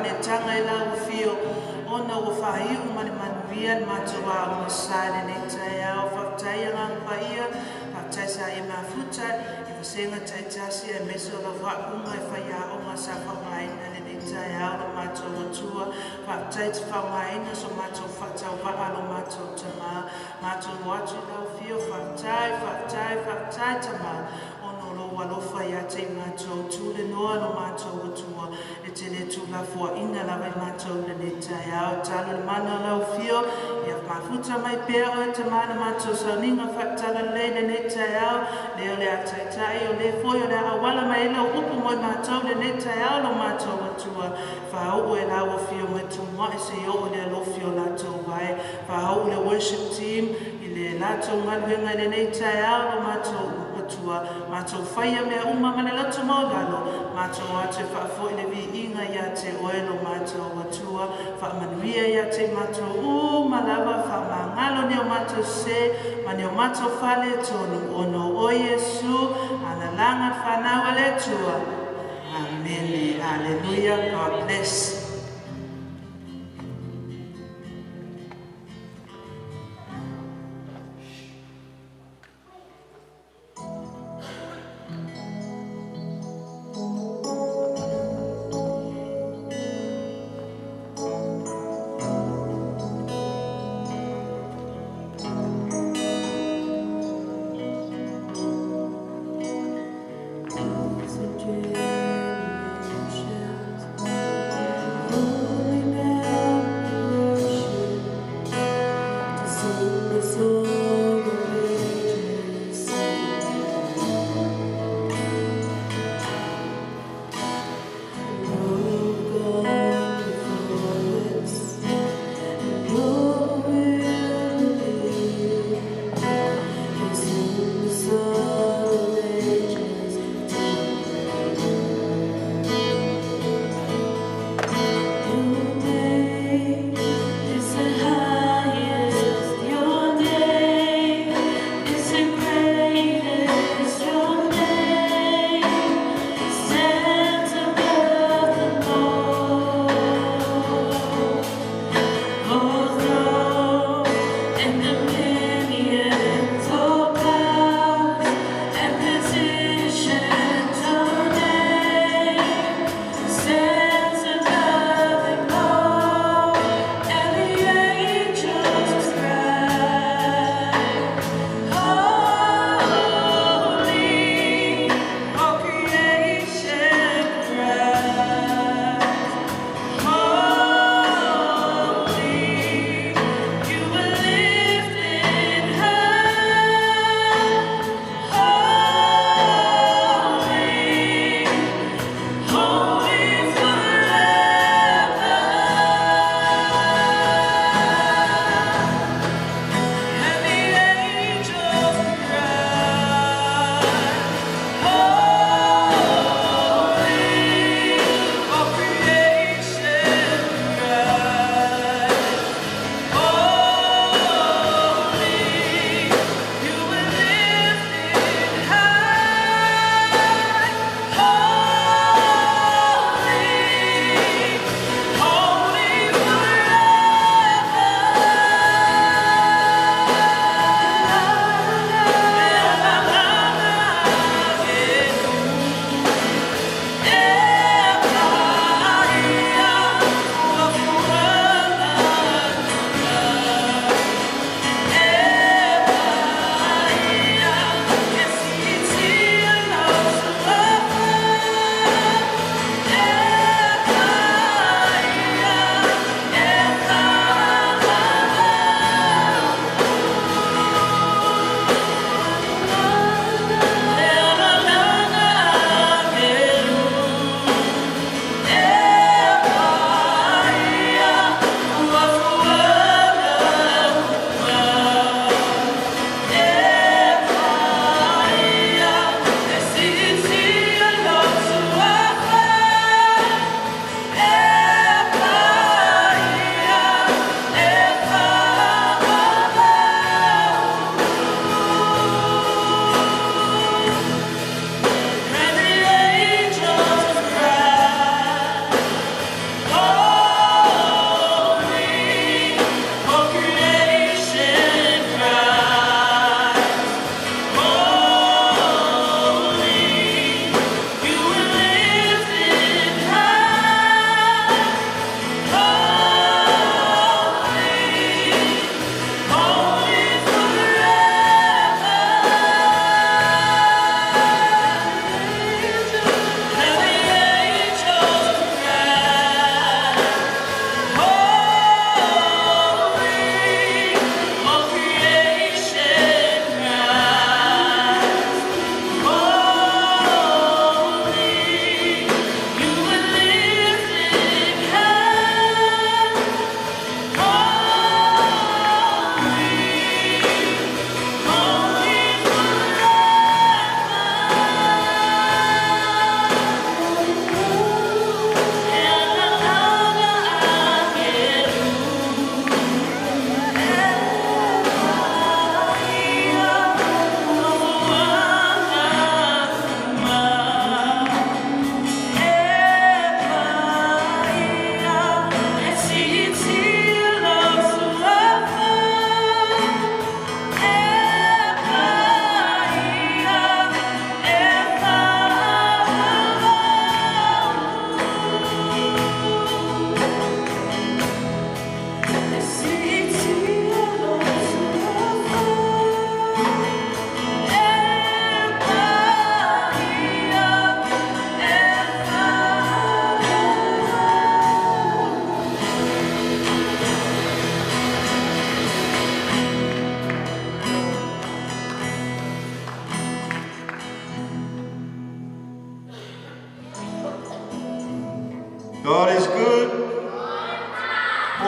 Faaneetaga i lau afio, ona ua faaiu ma le manuia le matou aoga sa i lenei taeao. Faafetai Agaga Paia, faafetai sa e mafuta i vasega taitasi aemaise o lava uga e faiaoga sa faaaogaina i lenei taeao lo matou Atua. Faafetai te faaaogaina so matou faatauvaa lo matou Tamā. Matou o atu i lau afio, faafetai, faafetai, faafetai Tamā, ona o lou alofa ia te i matou, tu le noa lo matou Atua, e te le tuulafoaiina lava i matou i lenei taeao. Talo le mana o lau afio, ia mafuta mai pea oe Tamā le matou sauniga faatalalelei lenei taeao, le o le a taitai, o le foi o le a auala mai ai lau upu mo i matou lenei taeao lo matou Atua. Faaoo e lau afio mai tumuai se i oo le alofi o latou ai. Faaoo le worship team i le latou galuega i lenei taeao lo matou Atua. Matou faia mea uma ma le loto maualalo, matou atu e faafoi le viiga ia te oe lo matou Atua. Faamanuia ia te matou uma lava, faamagalo ni o matou se ma ni o matou fale tonu, ona o oe Iesu alalaga le fanau a le Atua. Amene. Hallelujah. God bless.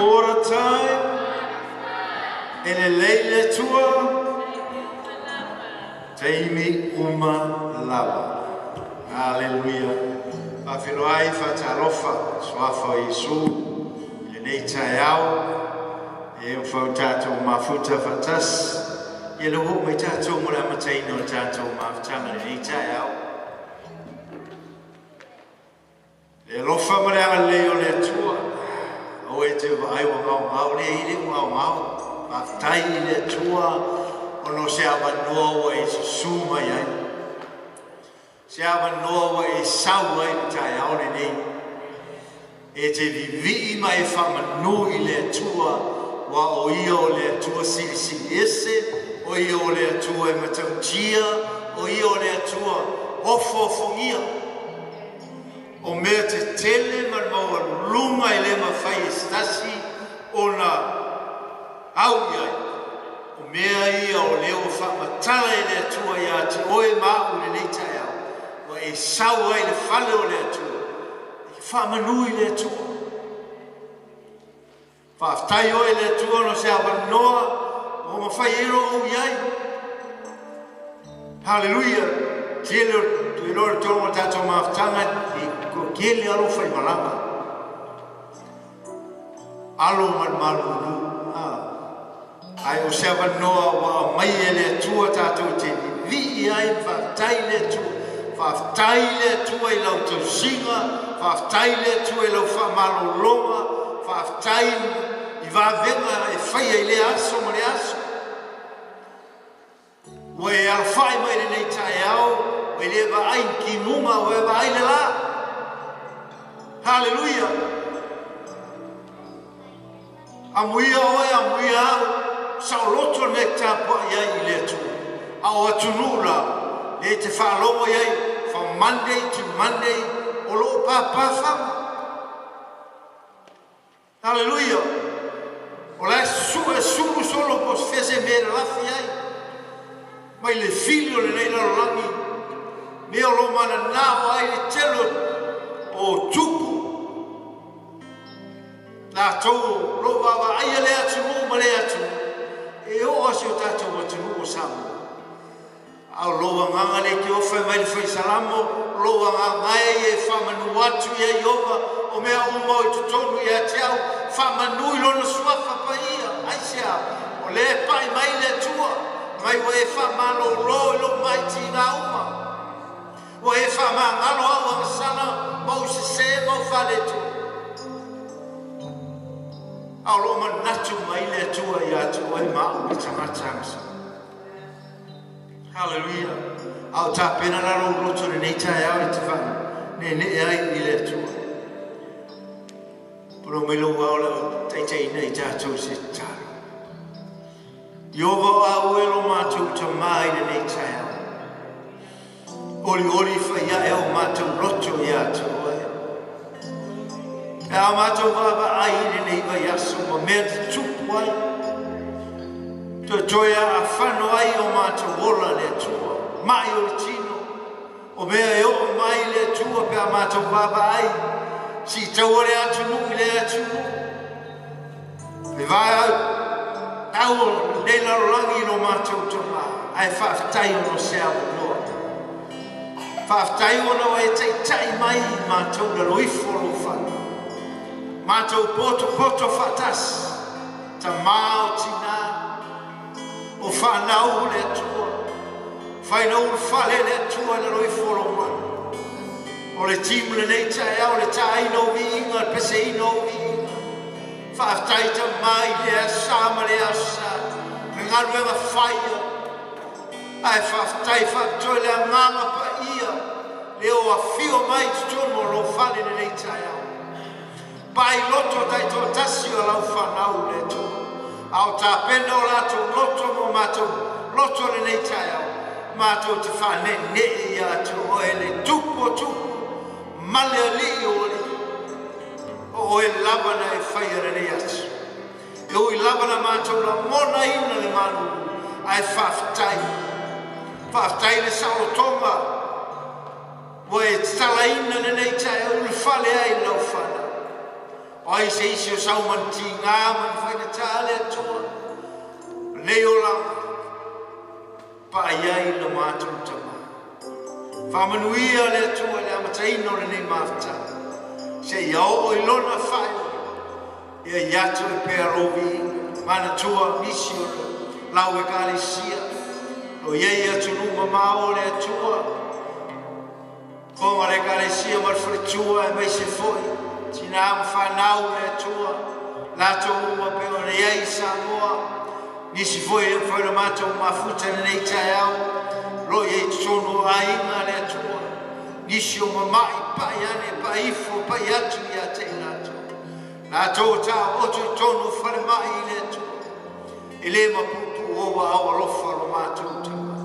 All the time. E le leile tua. Taimi uma lava. Hallelujah. Whawheloai, whatalofa, soafa o Iesu, i lenei taeao, e mwhau tātou mafuta whatas, i le ho mai tātou mo le amataina o tātou mafutanga lenei taeao. Le alofa ma le agalelei o le Atua, o e te vaai ua gaogao le i le ua gaogao, faafetai i le Atua, ona o se avanoa ua e susu mai ai. Se avanoa ua e sau ai le taeao lenei. E te vivii ma e whamanu i le Atua, wa o ia o le Atua silisili ese, o ia o le Atua e matautia, o ia o le Atua ofofongia. O mea te tele ma le maualuga e le mafai e se tasi ona au i ai. O mea ia o lea ua faamatala e le Atua ia te oe ma au i lenei taeao. Ua e sau ai le fale o le Atua. E faamanu i le Atua. Faafetai oe le Atua ona o se avanoa ua mafai ai lou ou i ai. Hallelujah. Tele o te iloa le tolu o tatou mafutaga i kele alofa i malaga. Alo ma le malulu. Ai o se avanoa ua aumai e le Atua tatou te vivii ai, faafetai le Atua. Faafetai le Atua i lau tausiga, faafetai le Atua i lau faamalologa, faafetai i vavega e faia i lea aso ma le aso. Ua e alafai mai lenei taeao, ua e le vaai i timuga, ua e vaai le la. Hallelujah. Amuia oe, amuia au, saoloto le mea e tapuai ai i le Atua. A o atunuu la, le te faalogo i ai, from Monday to Monday, o loo papafaga. Hallelujah. O la e su e sulu solo po o se fea se mea e lalafi ai. Mai le fili o lenei lalolagi, mea o lo mananao ai le tele o tupu. Latou lo vaavaaia le atunuu ma le atunuu, e oo lava si o tatou atunuu o Samoa. A o lou agaga le te ofa mai le fai salamo, lou agaga e ia e faamanu atu ia Ieova o mea uma o i totonu ia te au, faamanu i lona suafa paia. Aisea? O lea e pai mai le Atua, mai ua e faamalolo i lou maitiga uma. Ua e faamagalo au agasala ma ou sesē ma ou faaletonu. A o loo manatu mai le Atua ia te oe ma au le tagata agasala. Hallelujah. A o tapena la lou loto lenei taeao e te faaneenee ai i le Atua. Polo mai lou ao lau taitaiina i tatou se tatalo. Ieova o au e lo matou tamā i lenei taeao. Olioli faiae o matou loto ia te oe. E a matou vaavaai i lenei vaiaso ma mea tutupu ai. Toetoe a afano ai o matou ola le Atua. Mai o le tino. O mea e oo mai le Atua pe a matou vaavaai. Si taua le atunuu i le atunuu. Le vae tau o lenei lalolagi i lo matou tamā. Ae faafetai ona o se avanoa. Faafetai ona ua e taitai mai i matou lalo ifo o lou fale. Matou potopoto faatasi. Tamā o tinā. O whanau le Atua. Whaina ulu fale le Atua i lalo ifo o lou malu. O le timu lenei taeao le taaina o viiga, le peseina o viiga. Faafetai tamā i le asa ma le asa. Me galuega faia. Ae faafetai faapitoa i le agaga paia. Le o afio mai i totonu o lou fale lenei taeao. Pai loto taitoatasi o lau fanau le Atua. A o tapena o latou loto mo matou loto lenei taeao. Matou te faaneenee ia te oe le tupu o tupu, ma le alii o alii. O oe lava na e faia lenei aso. E ui lava na matou lagonaina le malulu, ae faafetai. Faafetai le saolotoga ua e tatalaina lenei taeao i le fale ai lau fanau. O ai se isi o sau ma ni tigā ma ni faigata le Atua. O lenei olaga, paai ai lo matou Tamā. Faamanuia le Atua i le amataina o lenei mafutaga, seia oo i lona faaiuga. Ia ia te oe pea lou viiga. Manatua nisi o lau Ekalesia o lo o i ai i atunuu mamao le Atua, fofoga o le Ekalesia ma le faletua aemaise foi tinā ma fanau le Atua, latou uma pei ona i ai i Samoa. Nisi foi e le mafai ona matou mafuta i lenei taeao, o lo o i ai i totonu o aiga le Atua, nisi o mama'i, pa'i ane, pa'i ifo, pa'i atu ia te i latou. Latou o taooto i totonu o falemai i le Atua, e le mapuupuu o ou aao alofa lo matou Tama.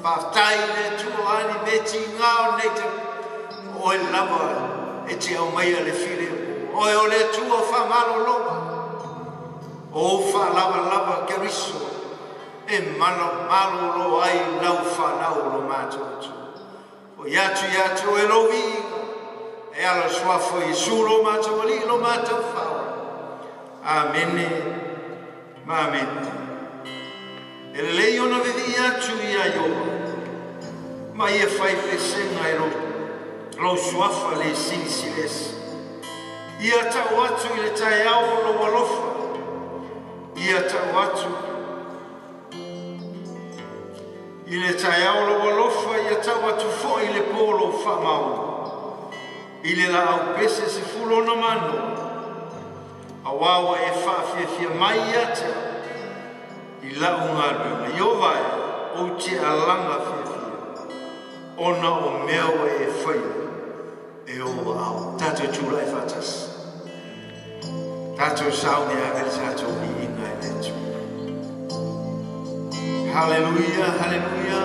Faafetai i le Atua, o a ni mea tiga o lenei taimi, o oe lava e te aumaia le filemu. O oe o le Atua o faamalologa, o ou faalavalava Keriso e malolo ai lau fanau lo matou Atua. Foi atu ia te oe lou viiga, e ala i le suafa o Iesu lo matou Alii lo matou Faaola. Amene ma amene. E lelei ona vivii atu ia Ieova, ma ia fai pesega i lou suafa le Silisili Ese. Ia tau atu i le taeao lou alofa, ia tau atu I le taeao lou alofa, ia tau atu foi i le po lou faamaoni. I le laau pese 16 manoa, auā ua e faafiafia mai ia te au i lau galuega. Ieova e, ou te alaga fiafia, ona o mea ua e faia e ou aao. Tatou tulai faatasi, tatou sauni e ave le tatou viiga i le Atua. Haleluia, haleluia.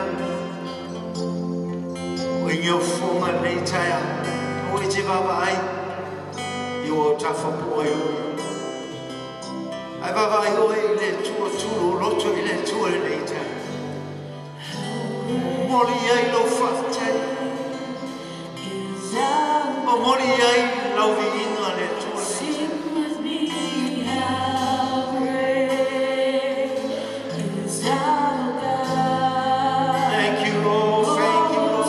O ingi o fofoga i lenei taeao, aua e te vaavaai i o autafa po o ai oe. Ae vaavaai oe i le Atua, tulo loto i le Atua i lenei taeao. Momoli i ai lou faafetai. Momoli i ai lau viiga le Atua i lenei taeao. Thank you, Lord. Thank you, Lord.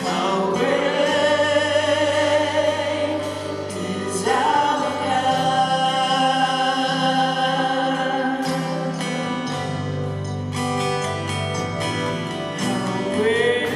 How great is our God. How great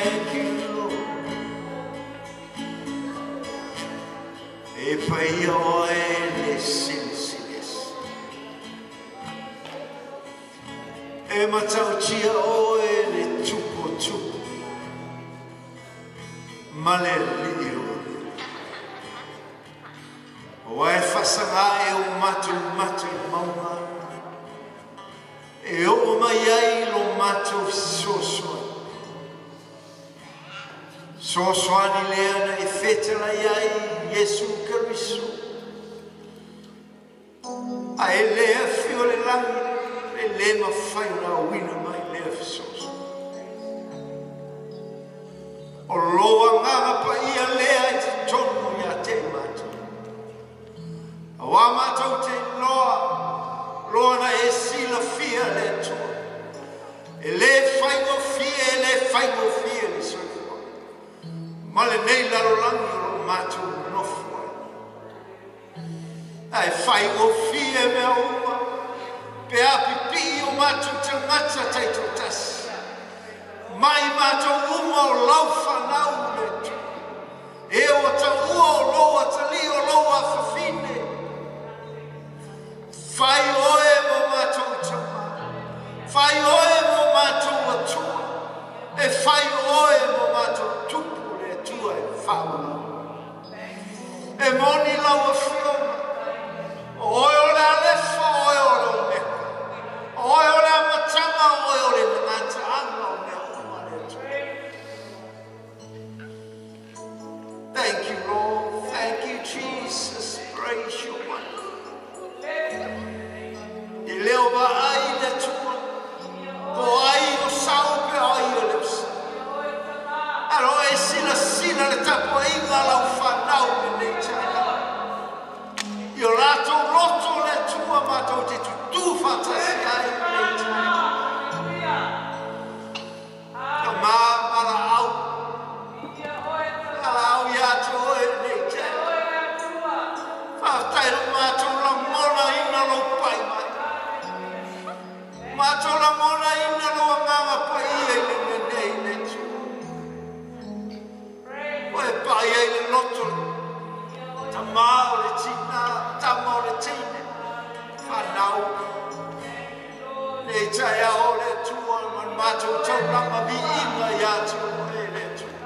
Thank you, Lord. E paia oe le silisiliesi. E matautia oe le tupu o tupu ma le alii o alii. Aua e faasaga e o matou mata i mauga, e oo mai ai lo matou fesoasoani. Fesoasoani lea na e fetalai ai Iesu Keriso, ae le afio i le lagi, e le mafai ona auina mai lea fesoasoani. O lou agaga paia lea i totonu ia te i matou. Auā matou te iloa, loa na e silafia le Atua. E le faigofie, e le faigofie le soifua ma lenei lalolagi o lo o matou nonofo ai. Ae faigofie mea uma pe a pipii o matou tagata taitoatasi. Mai matou uma o lau fanau le Atua. E ua taua o lou atalii o lou afafine. Fai oe mo matou tama. Fai oe mo matou atua. E fai oe mo matou tupu le Atua e faamalalo. E moni lau afioga. O oe o le Alefa, o oe o le Omeka. O oe o le amataga, o oe o le gataaga o mea uma le Atua. Thank you, Lord. Thank you, Jesus. Praise your wonderful. I leo vaai le Atua, po ai o sao pe ai o le usa. Alo e silasila le tapuaiga a lau fanau lenei taeao. I o latou loto le Atua matou te tutū faatasi ai lenei taeao. Tama ma laau, laau ia te oe lenei taeao. Faafetai lo matou lagonaina lou pai mai. Matou lagonaina lou agaga paia i le mea nei le Atua. Ua e pai ai le loto, tama o le tina, tama o le teine, fanau. Nei taeao le Atua ma le matou taulaga viiga ia te oe le Atua.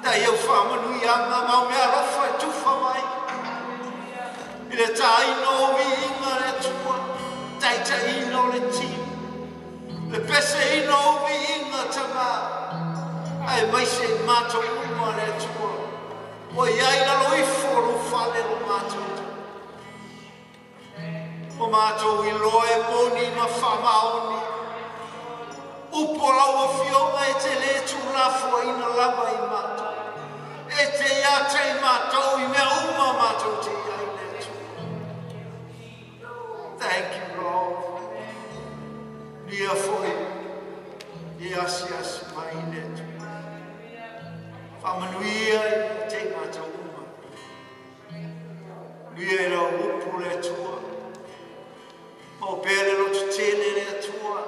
Tai au faamanuiaga ma au mea alofa e tufa mai. I le tāina o viiga le Atua, taitaiina o le tino, le peseina o viiga tama, ae maise i matou uma le Atua. Ua iai lalo ifo o lou fale lo matou tama. O matou iloa e moni ma faamaoni. Upu o lau afioga e te le tuulafoaiina lava i matou. E te ia te i matou i mea uma matou te iai le Atua. Thank you, Lord. Lia foi, i asiasi mai le Atua. Faamanuia i te i matou uma. Nuia i lau upu le Atua. Mau pea le loto tele le Atua.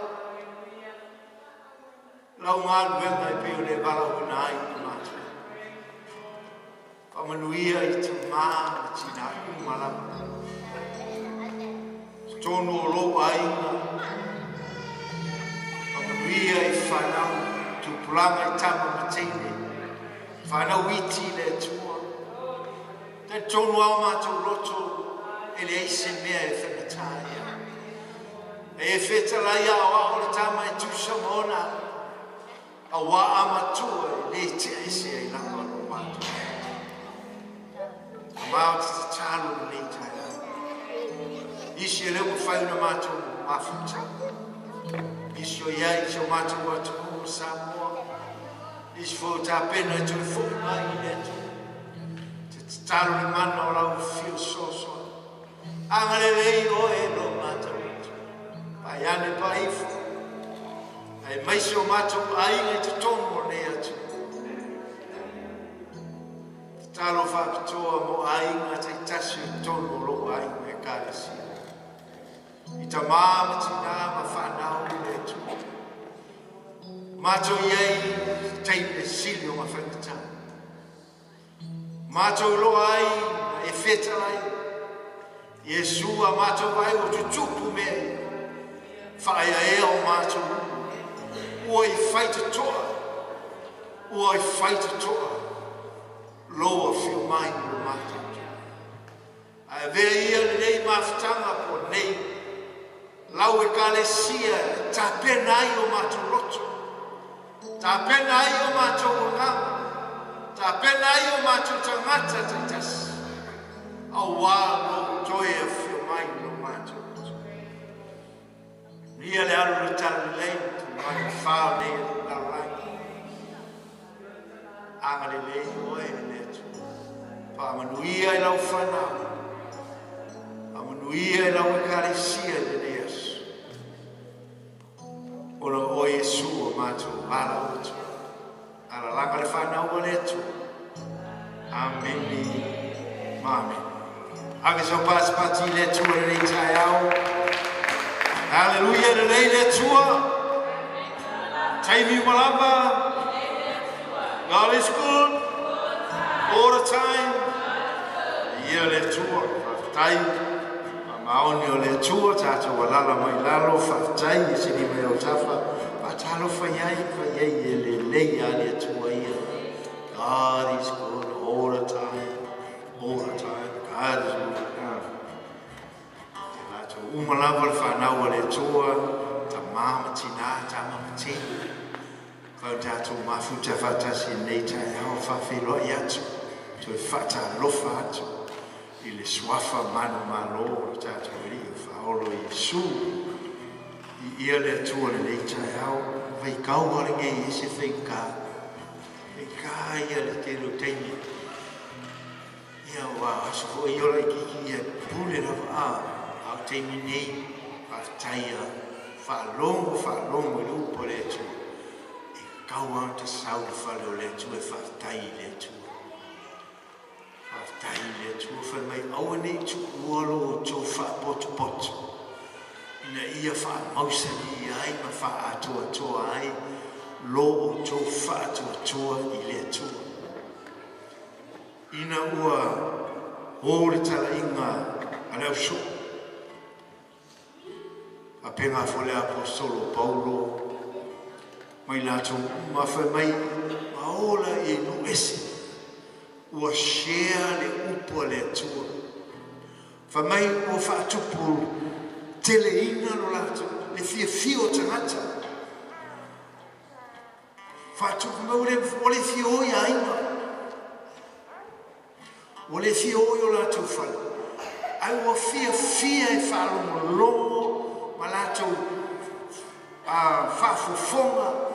Lau galuega e pei o le valaauina ai i matou. Faamanuia i tamā ma tinā uma lava. Totonu o lou aiga. Faamanuia i fanau, tupulaga i tama ma teine. Fanau iti i le Atua. Talitonu lava o matou loto e leai se mea e faigata ia. E fetalai aoao le tama e tusa ma ona auā a matua e le tea ese ai lava lo matou. Tamā o te tatalo lenei taeao. Nisi e le ua mafai ona matou mafuta. Nisi o iai i si o matou atunuu o Samoa. Nisi foi o tapena e toe foi mai i le atunuu. Te tatalo le mana o lau afio fesoasoani. Agalelei oe e lo matou Atua. Pai ane pai ifo. Aemaise o matou aiga i totonu o lenei atunuu. Tatalo faapitoa mo aiga taitasi o totonu o lou aiga Ekalesia. I tamā ma tinā ma fanau i le Atua. Matou i ai i taimi e sili o gafaigata. Matou iloa ai na e fetalai. Iesu a matou vaai ua tutupu mea ia, faaeaea o matou uma, ua i faitotoa, ua i faitotoa lou afio mai i lo matou. Ae avea ia lenei mafutaga po o lenei lau Ekalesia e tapena ai o matou loto, tapena ai o matou agaga, tapena ai o matou tagata taitasi, auā lou toe afio mai i lo matou loto. Ia le alu o le talalelei ma le fa o nei lalolagi. Agalelei oe e le Atua. Faamanuia i lau fanau. Faamanuia i lau Ekalesia i lenei aso. Ona o oe Iesu o matou valaau atu. Alalaga le fanau a le Atua. Amene ma amene. Ave sau pasipati i le Atua i lenei taeao. Haleluia, lelei le Atua. Taimi uma lava. God is good. All the time. Ia le Atua. Faafetai. Maoni o le Atua, tatou alala mai lalo, faafetai e sini mai au tafa. Faatalofa iai, fai ai e lelei a le Atua ia. God is good all the time. All the time. God is good. Te latou uma lava le fanau a le Atua, tamā ma tinā, tama ma teine. Fai o tatou mafuta faatasi i lenei taeao, faafeiloai atu, toe faatalofa atu i le suafa manumalo o le tatou Alii o Faaolo Iesu. I ia le Atua lenei taeao, vaitau a lenei e se faigata. Faigata ia le tele o taimi. Ia ua aso foi ia ola ikiki ia pule lava a o taimi nei, faafetai ia faalogo faalogo i le upu a le Atua. E tatau lava ona tasau le fale o le Atua e faafetai i le Atua. Faafetai i le Atua, fai mai aua ne i tuua lo outou faapotopoto, ina ia faamausali ai ma faaatoatoa ai lo outou faatuatua i le Atua. Ina ua o le talaiga a le ausoo, faapena foi le aposetolo Paulo mai latou uma, fai mai ma ola i nuu ese, ua share le upu a le Atua. Fai mai ua faatupu teleina lo latou le fiafia o tagata. Faatupu mai ua le fia o i aiga, ua le fia o i o latou fale, ai ua fiafia e faalogologo ma latou faafofoga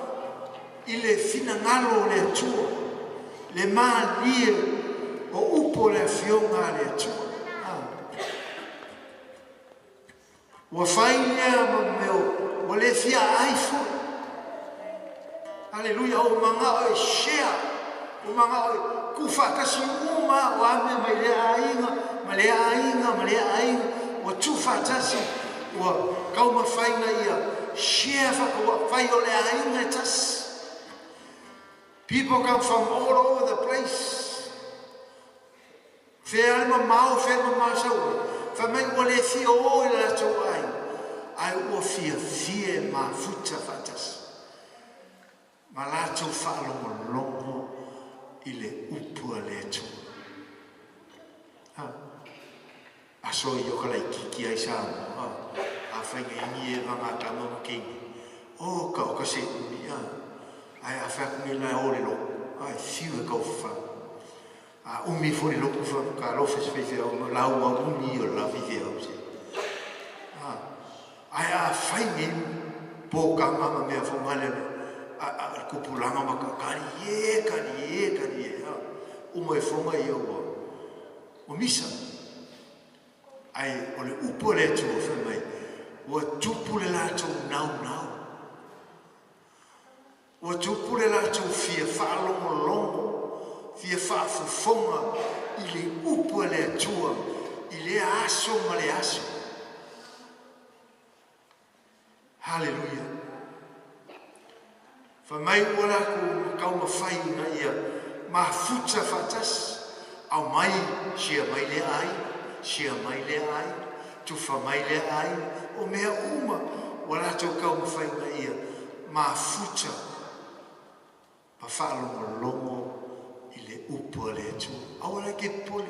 i le finagalo o le Atua, le malie o upu o le afioga a le Atua. Ua fai lea ma mea ua le fia ai foi. Haleluia, o magao e share, o magao e tuufaatasi uma o a mea mai lea aiga, ma lea aiga, ma lea aiga, ua tuufaatasi, ua taumafaina ia share faataua fai o le aiga e tasi. People come from all over the place. Fea le mamao, fea le mamao sau ai. Fai mai ua le fia o i le latou aiga, ae ua fiafia e mafuta faatasi ma latou faalogologo i le upu a le Atua. Aso i o ka laititi ai Samoa, a faiga ini e vagatama ma keine. O ka o ka se umi, ai a fai atu nei la e o le loku, ai fiu e kauwhawha. A umi foi le loku fa ka lofe se feifeau, ma lau a umi o le la feifeau se. Ai a fai nei po ka mama mea fo ngale le a kupulanga ma ka kari e, kari e, kari e. Uma e fonga ia ua o misa. Ai o le upu a le Atua fai mai, ua tupu le latou naunau. Ua tupu le latou fia faalogologo, fia faafofoga i le upu a le Atua i lea aso ma le aso. Haleluia. Fai mai ua lakou taumafai ina ia mafuta faatasi, aumai sia mai lea aiga, sia mai lea aiga, tufa mai lea aiga, o mea uma ua latou taumafai ina ia mafuta ma faalogologo i le upu a le Atua. Aua la e te popole.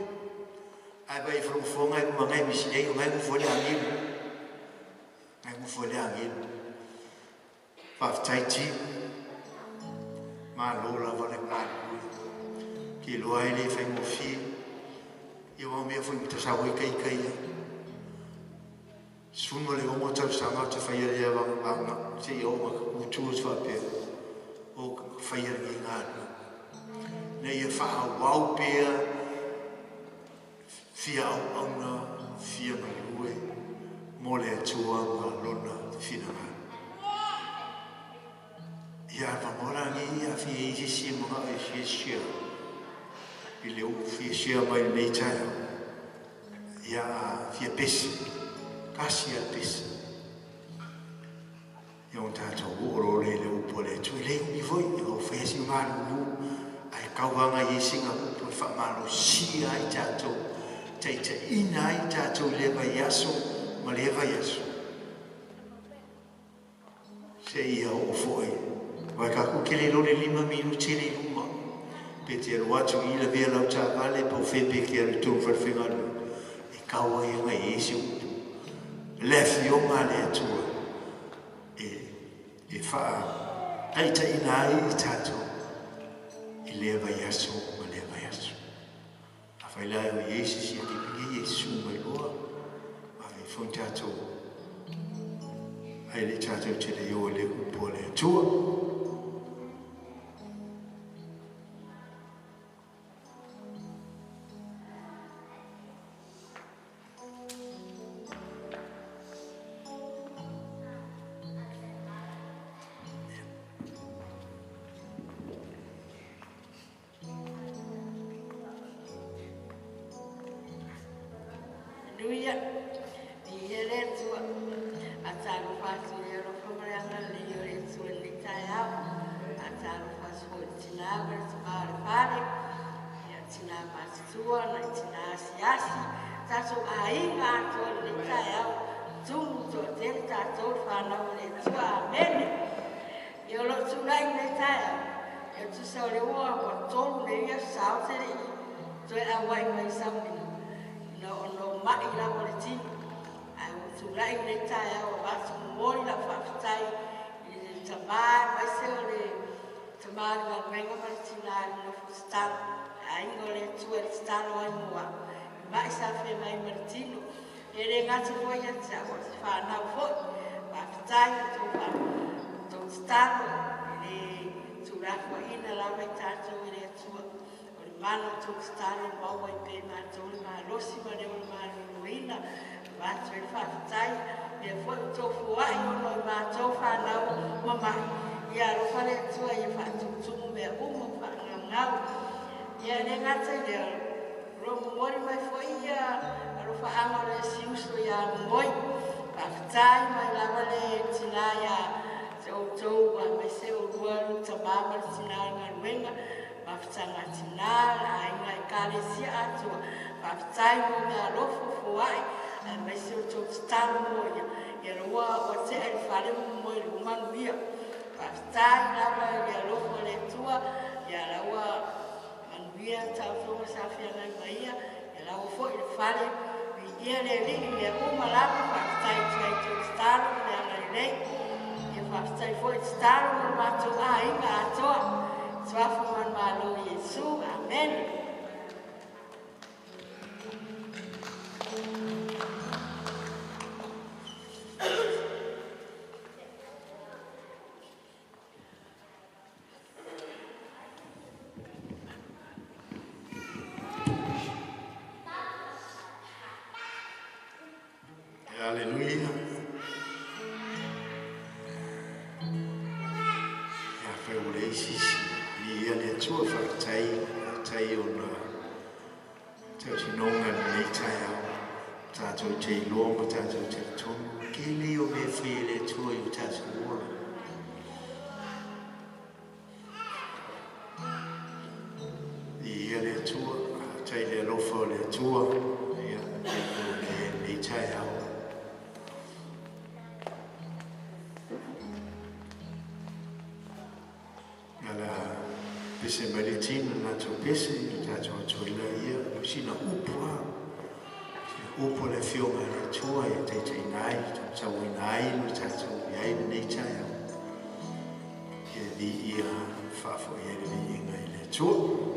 Ae vaai i folofofoga e luma ngai misi nei o ngai nofo ai le agelu. Ngai nofo ai le agelu. Faafetai team. Malo lava le galulue. Te iloa ai le faigofie. Ia aua o mea foi matasau ai ita ia. 16 tausaga ou te faia lea vaga seia oo ina tutu atu faapea o faia lenei galuega. Ina ia faaauau pea fia auauna, fia galue mo le Atua ma lona finagalo. Ia avanoa la nei a fia i se isi e manao e fia share i le upu fia share mai lenei taeao. Ia a fia pese, tasi lava le pese. Ia ona tatou oo loa lea i le upu a le Atua. E le umi foi, e o faia si malulu, ae tau lava nai ai sina upu e faamalosia ai tatou, taitaiina ai tatou i lea vaiaso ma lea vaiaso. Seia oo foi. Aua tatou te le iloa le 5 minute le i luma. Pe te alu atu i lavea lau taavale po o fea pe te alu i totonu o falefaigaluega, e tau ai ona i ai se upu. Le afioga a le Atua e faataitaiina ai i tatou i lea vaiaso ma lea vaiaso. Afai la o i ai se isi e te pine Iesu mai loa, ave foi tatou ai le tatou te le o i le upu a le Atua. Hallelujah. Viia le Atua. Faatalofa atu i le alofa ma le agalelei o le Atua i lenei taeao. Faatalofa atu foi i le tina ma le tama o le fale, ia tina matutua, nai tina asiasi, tatou aiga atoa i lenei taeao. Tumu toatele tatou le fanau o le Atua. Amene. Ia o lou tulai i lenei taeao, ia tusa o le ua 3 nei aso sa o te le i toe auai mai sauniga. Ina ona o mai lava le tino. Ae ua tulai lenei taeao avatu momoli lau faafetai i le tama aemaise o le tama o le galuega ma le tina i le nofo tatalo. Le aiga o le Atua i le tatalo ai mo au. I mai sa feagai ma le tino. E le gata foi ia te au o le whanau foi. Faafetai i tou tatalo i le tulafoaina lava i tatou i le Atua. O le mana o tou tatalo maua ai pea i matou le malosi ma le ola maloloina. Avatu ai le faafetai. Mea foi o tou foai ona o i matou whanau mama'i. Ia alofa le Atua ia faatumutumu mea uma o faagaugau. Ia le gata i lea, o lo momoli mai foi ia alofaaga o le siuso ia Momoi. Faafetai mai lava le tina ia te outou aemaise o lua le tama ma le tina o le galuega. Mafutaga tina, le aiga ekalesia atoa. Faafetai mo mea alofa foai aemaise o tou tatalo mo ia. Ia ua tea i le fale ma momoi i le manuia. Faafetai lava i le alofa o le Atua. Ia laua manuia taotoga sa feagai ma ia. Ia laua foi i le fale. Viia le Alii mea uma lava. Faafetai atu ai i tou tatalo ma le agalelei. Ia faafetai foi i tatalo mo le matou aiga atoa. Suafa manumalo o Iesu. Amene. Aleluia. Ia afai ua leai se isi, viia le Atua, faafetai, faafetai ona tautinoga i lenei taeao. Tatou te iloa ma tatou talitonu, tele o mea e faia e le Atua i o tatou ola. Atua, faafetai i le alofa o le Atua, ia lenei taeao. Ala pese mai le tino na tatou pese i le tatou atu ai laia, o sina upu lava. Sina upu a le Afioga i le Atua e taitaiina ai, tautauina ai lo tatou i ai lenei taeao. Ia viia faafoi ai le viiga i le Atua.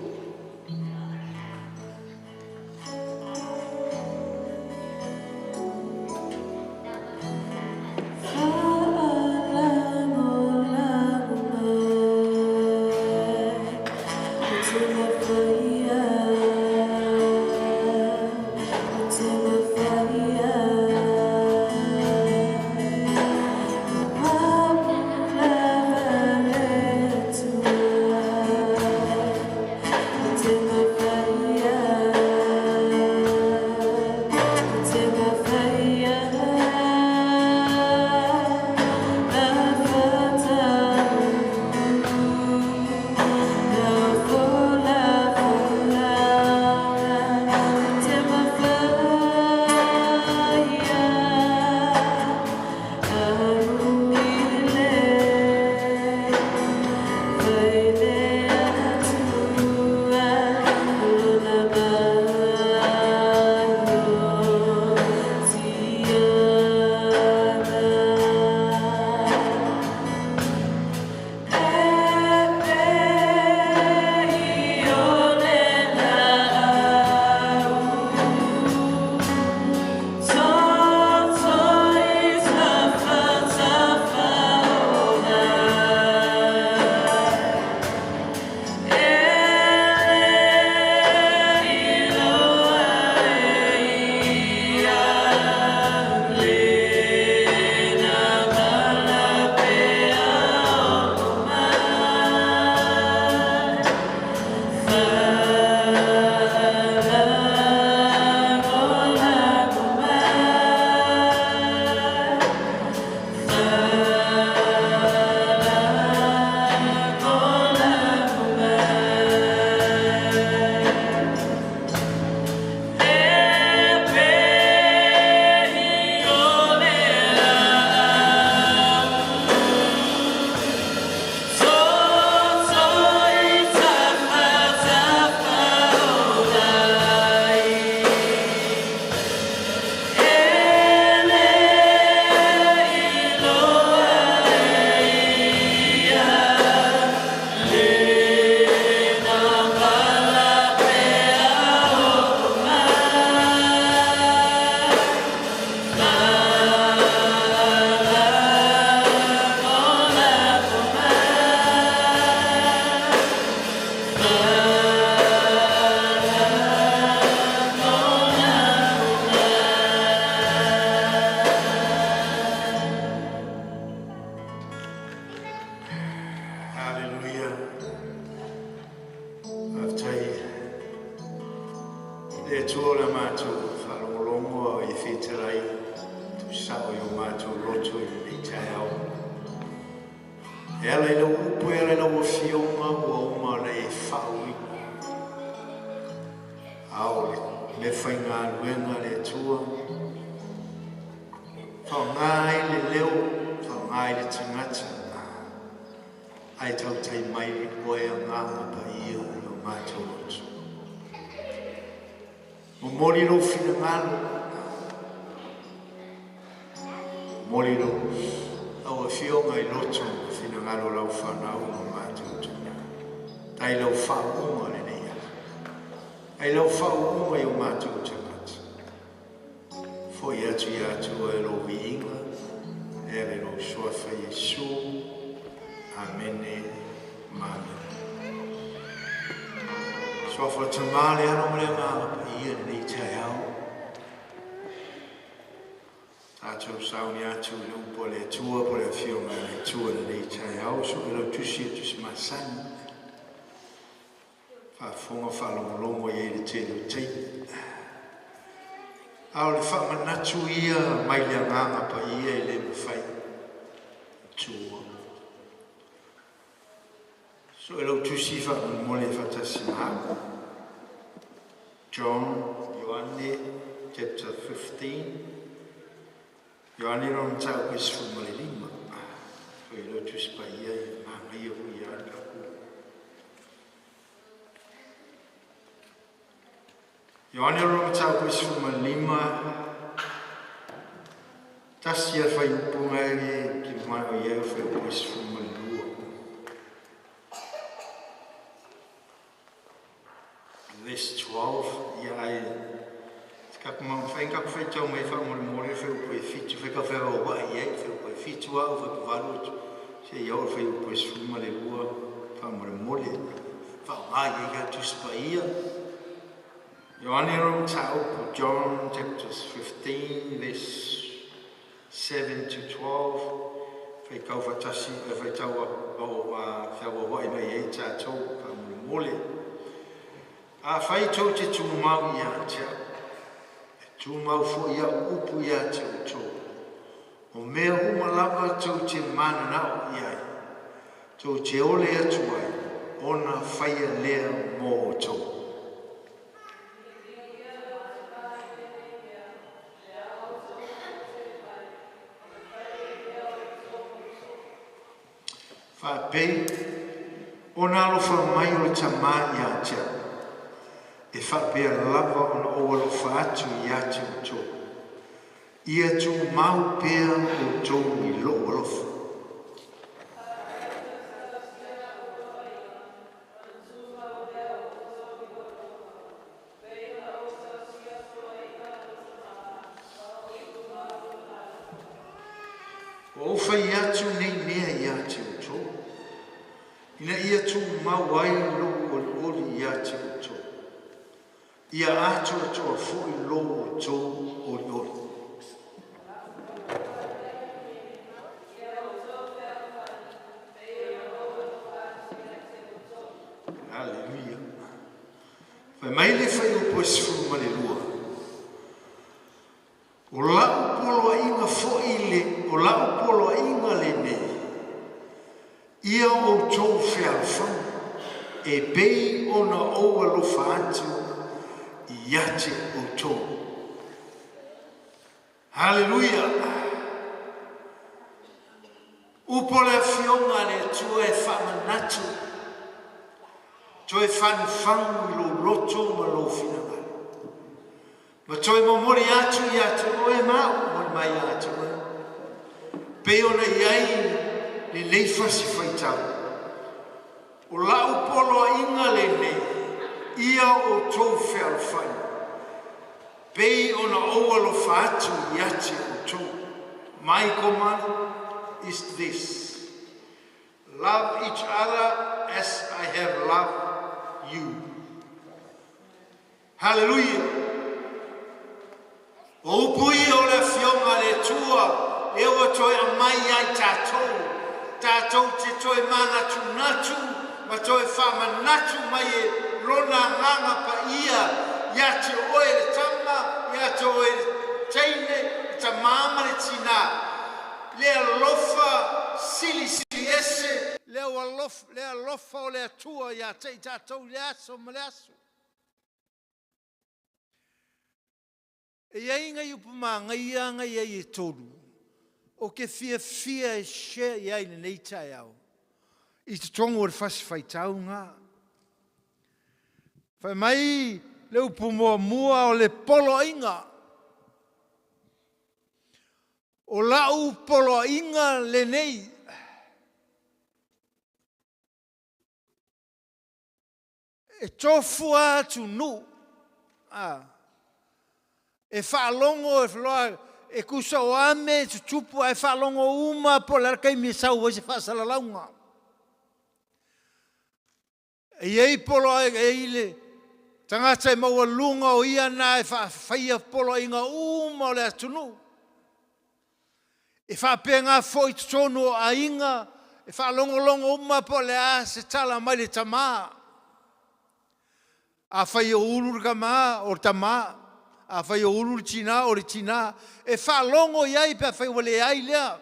Hallelujah. Faafetai le Atua o le matou faalogologo i fetalai tusao i o matou loto i lenei taeao. E ala i lau upu, e ala i lau afioga ua uma ona e faauuina. A o le meafaigaluega a le Atua, faaaoga ai le leo, faaaoga ai le tagata, ae tautai mai oe Agaga Paia i o matou loto. Momoli lou finagalo, momoli lau afioga i loto ma finagalo o lau fanau ma matou tuna. Tai lau faauuga lenei ala. Ai lau faauuga i o matou tagata. Foi atu ia Atua e lou viiga, e ale lou suafa Iesu. Amene ma amene. Suafa o Tamā, le Alo ma le Agaga Paia lenei taeao. Tatou sauni atu i le upu a le Atua po o le Afioga i le Atua lenei taeao. Sue lau tusi e tusi masani. Faafofoga faalogologo i ai le tele o taimi. A o le faamanatu ia mai le Agaga Paia e le mafai tua. Sue lau tusi faamolemole faatasi ma au. John, Ioane, chapter 15. Ioane lona mataupu e 15. Foi lo Tusi Paia e manaia foi ia le kapu. Ioane lona mataupu e 15. Tasi ia whaiupunga e le ki mai o ia whaiupu e 12. Verse 12, ia ai ka ma whai ka whai tau mai wha mo mo le whai upu e fitu whai ka whai wa ia whai upu e fitu au whai valu se ia o whai upu e 12 wha mo mo le wha ma ia ka tu spa ia Ioane ro tau John chapter 15 verse 7 to 12 whai kau whatasi whai tau o whai wa i mai e tātou wha mo mo le A whai tau te tūmau ia te au. E tūmau fo ia upu ia te o tō. O mea uma lava tau te mananao i ai. Tau te ole atu ai, ona whaia lea mō o tō. Whaapei, ona alofa mai o le tamā ia te au. E whaapea lava ona o alofa atu ia te o tō. Ia tū mau pea o tō i lo alofa. O whai atu nei mea ia te o tō. Ina ia tū mau ai lo oli oli ia te o tō. Ia atu atoa fui lo o tō oli oli. Hallelujah. Whai mai le whai o poe sifuru ma le lua. O lau polo inga fo i le, o lau polo inga le nei. Ia o tō whealwhanga, e pei ona o alofa atu i ate o tō. Hallelujah. Upo le fionga le tua e whamanatu, toe whanwhangu i lo loto ma lo whinangale. Ma toe momori atu i atu oe mau, mori mai atu oe. Pe ona i ai le leifasi whaitau. O lau polo inga le nei, ia o tō whealwhai. Pei ona o alofa atu i ate o tō. My command is this. Love each other as I have loved you. Hallelujah. O upui o le fionga le tua, e ua toe a mai ai tātou. Tātou te toe manatu natu, ma toe whamanatu mai e rona nganga pa ia, ia te oe le tama, ia te oe le teine, le tamama le tina. Le alofa sili sili ese, le alofa o le atua ia te i tātou le aso ma le aso. E ia inga i upu ngai ia ngai ia e tolu. O ke fia fia e share ia i le nei tae au. I te tongo o le fasi whaitau ngā. Whai mai le upu mua mua o le polo inga. O lau polo inga le nei. E tōfua atu nu. E whaalongo, e whaloa, e kusa o ame, e tutupu, e whaalongo uma, po le arkai mi sau o se whaasalalaunga. E iei polo e ile, tangata e maua lunga o ia nā e whaawhaia polo inga uma o le atunu. E whaapea ngā foi tonu o ainga, e whaalongolongo uma po le a se tala mai le tamā. A whai o uru le kama, o le tamā, a whai o uru le tina, o le tina, e whaalongo iai pe a whai wale ai lea.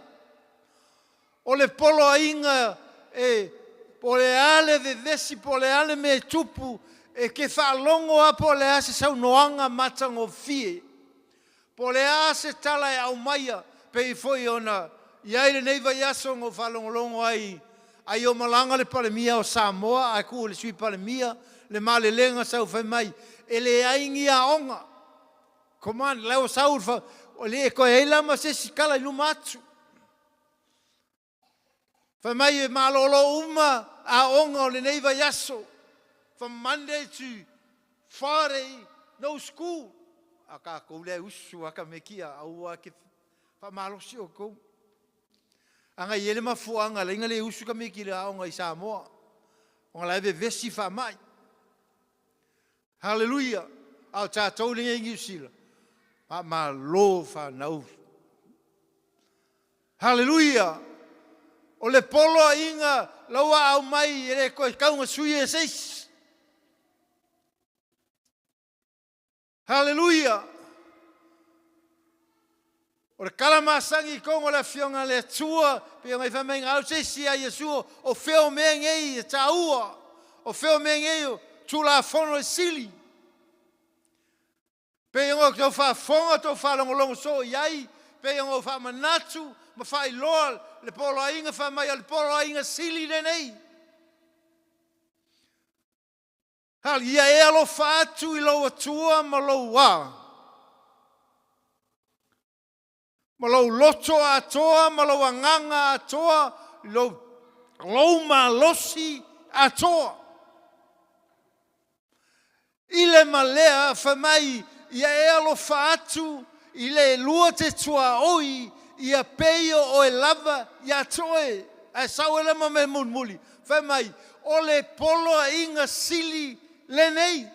O le polo ainga, e po le ale vevesi, po le ale me tupu, E ke faalogo lava po o le a se saunoaga matagofie, po o le a se tala e aumaia, pei foi ona i ai lenei vaiaso na ou faalogologo ai ai o malaga le Palemia o Samoa ae kuu i le Sui Palemia le malelega sau fai mai e leai ni aoga. Come on, la ua sau le e le toe i ai la ma se isi tala i luma atu. Fai mai e malolo uma aoga o lenei vaiaso, from Monday to Friday, no school. A tatou lea e usu a ka mekia, aua ke faamalosi outou. Aga i ai le mafuaaga e ala ai ona le usu tamaiti i le aoga i Samoa, ona la e vevesi faamai. Haleluia! A o tatou lenei i Niu Sila, faamalo fanau. Haleluia! O le poloaiga la ua aumai e le toe tau na sui e se isi. Haleluia! O le tala masani i totonu o le Afioga a le Atua, pei ona i fai mai na au se isi ia Iesu, o fea o mea nei e taua, o fea o mea nei o Tulafono e sili. Pei ona outou faafofoga, outou faalogologo soo i ai, pei ona ou faamanatu ma faailoa le poloaiga fai mai o le poloaiga sili lenei. Ia e alofa atu i lou Atua ma lou ā, ma lou loto atoa ma lou agaga atoa, lou, lou malosi atoa. I le ma lea, fai mai, ia e alofa atu i le lua te tuaoi, ia pei o oe lava ia te oe. Ae sau ai la ma mea mulimuli, fai mai, o le poloaiga sili lenei.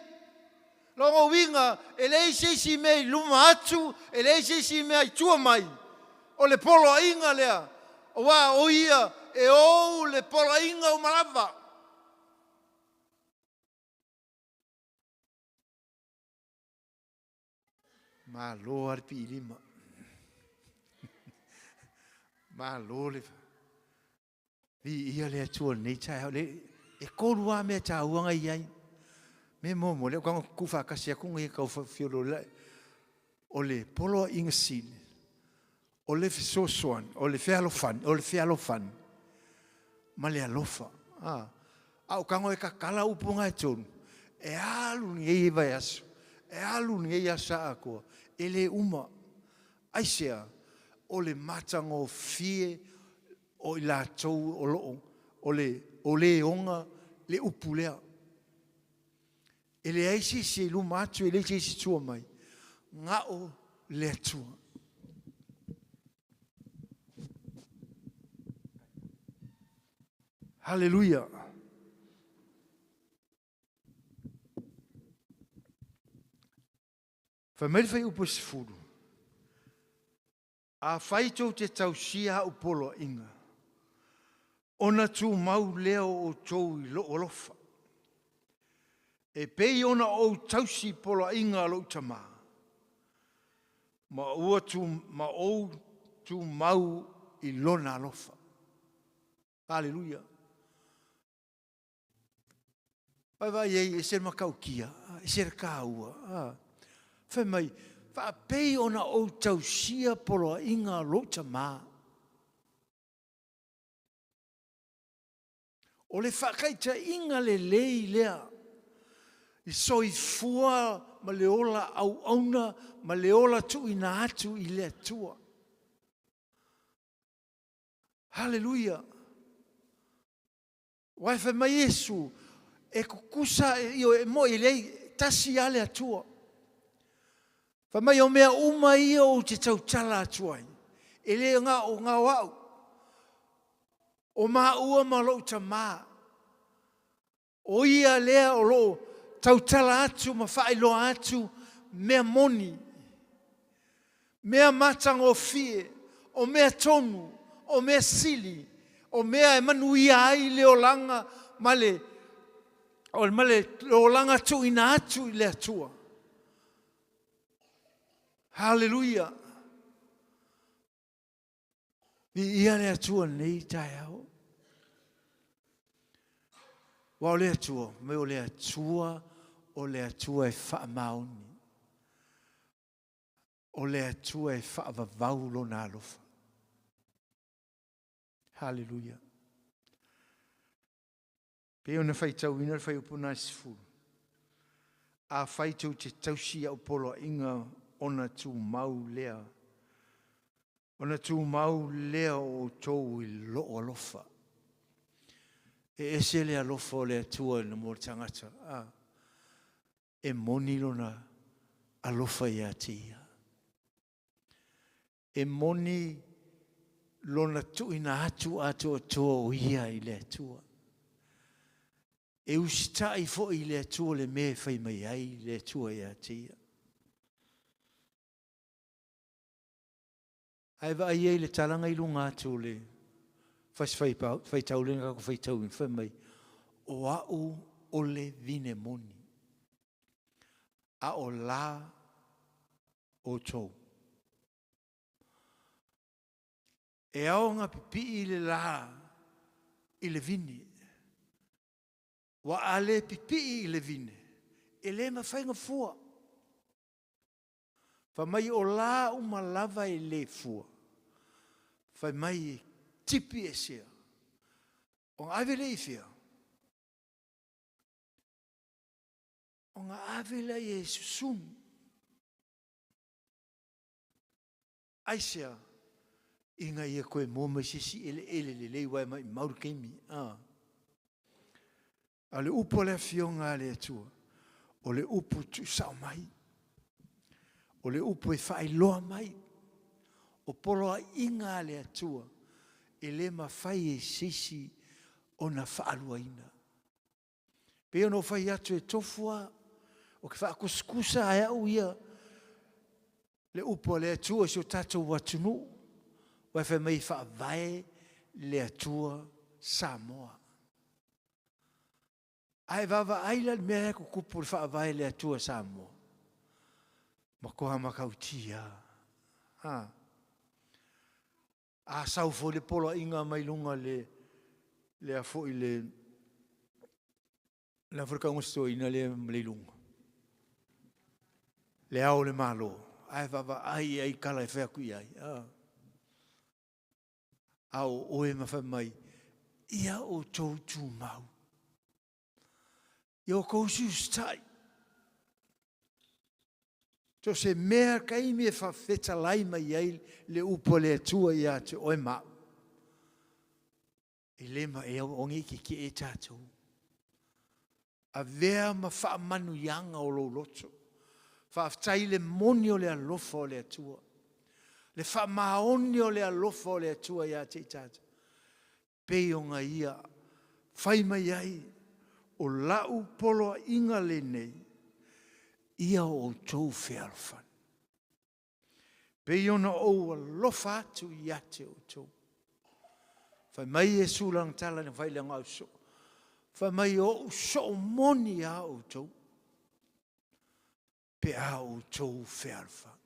Lona uiga, e leai se isi mea i luma atu, e leai se isi mea i tua mai, o le poloaiga lea, aua o ia e ou le poloaiga uma lava. Malo lava le piilima. Malo le viia le Atua i lenei taeao. Le, e tolu lava mea taua na i ai. Me muamua, lea ua tago tuufaatasi atu nei tau fiololiai. O le poloaiga sili, o le fesoasoani, o le fealofani, o le fealofani ma le alofa. A, a o tago e tatala upu na e tolu, e alu lenei vaiaso, e alu lenei aso atoa, e le uma. Aisea? O le matagofie o i latou o lo o, o le, o le ona le upu lea. E leai se isi e i luma atu, e leai se isi e tua mai, na o le Atua. Haleluia! Fai mai le fuaiupu e 10, Afai tou te tausia a'u poloaiga, ona tumau lea o outou i lou alofa, e pei ona ou tausi poloaiga a lou Tamā, ma ua tu, ma ou tumau i lona alofa. Haleluia! Vaavaai ai, ese le matautia, ese le taua. Fai mai, faapei ona ou tausia poloaiga o lou tamā. O le faataitaiga lelei lea i soifua ma le ola auauna ma le ola tuuina atu i le Atua. Haleluia! Aua e fai mai Iesu, e tutusa, ioe, e moi, e leai, tasi lava le Atua. Fai mai, o mea uma ia ou te tautala atu ai, e le na o na o au, o maua ma lou Tamā. O ia lea o loo tautala atu ma faailoa atu mea moni, mea matagofie, o mea tonu, o mea sili, o mea e manuia ai le olaga ma le, ma le olaga tuuina atu i le Atua. Haleluia! Viia le Atua i lenei taeao. Aua o le Atua, mai o le Atua o le Atua e faamaoni, o le Atua e faavavau lona alofa. Haleluia. Pei ona faitauina le fuaiupu lena e 10, Afai tou te tausi i au poloaiga ona tumau lea, ona tumau lea o outou i lou alofa. E ese le alofa o le Atua mo le tagata, a, e moni lona alofa ia te ia. E moni lona tuuina atu atoatoa o ia i le Atua. E usitai foi i le Atua le mea e fai mai ai le Atua ia te ia. Ae vaai ai le talaga i luga atu o le fasi faitau lea na tatou faitauina, fai mai, o au o le vine moni, a o la outou. E ao ona pipii le la i le vine. Ua a le pipii i le vine, e le mafai ona fua. Fai mai o la uma lava e le fua. Fai mai e tipi esea. Ona ave lea i fea? Ona ave lea e susunu. Aisea? Ina ia toe maua mai se isi eleele lelei aua e maimau le taimi. A. A o le upu a le Afioga a le Atua, o le upu tuusao mai, o le upu e faailoa mai, o poloaiga a le Atua e le mafai e se isi ona faaluaina. Pei ona ou fai atu e tofu lava, ou te faatusatusa lava e au ia le upu a le Atua i si o tatou atunuu, aua fai mai e faavae le Atua Samoa. A e vaavaai la i le mea lea e tutupu i le faavae le Atua Samoa, matua matautia lava. A sau foi le poloaiga mai luga le lea foi le le a foi le tauga o si toeaina lea ma le i luga le Ao o le Malo, ae vaavaai i ai i tala e fai atu i ai. A o oe ma fai mai, ia outou tumau, ia outou usiusitai. So se mea taimi e fafetalai mai ai le upu a le Atua ia te oe ma au, e le ma e o nei tetee tatou. Avea ma faamanuiaga o lou loto. Faafetai i le moni o le alofa o le Atua. Le faamaoni o le alofa o le Atua ia te i tatou. Pei ona Ia fai mai ai, O lau poloaiga lenei, ia o outou fealofani. Pei ona ou alofa atu ia te outou. Fai mai Iesu lana tala na fai i lana ausoo, fai mai, O ou soo moni a outou, pe a outou fealofani.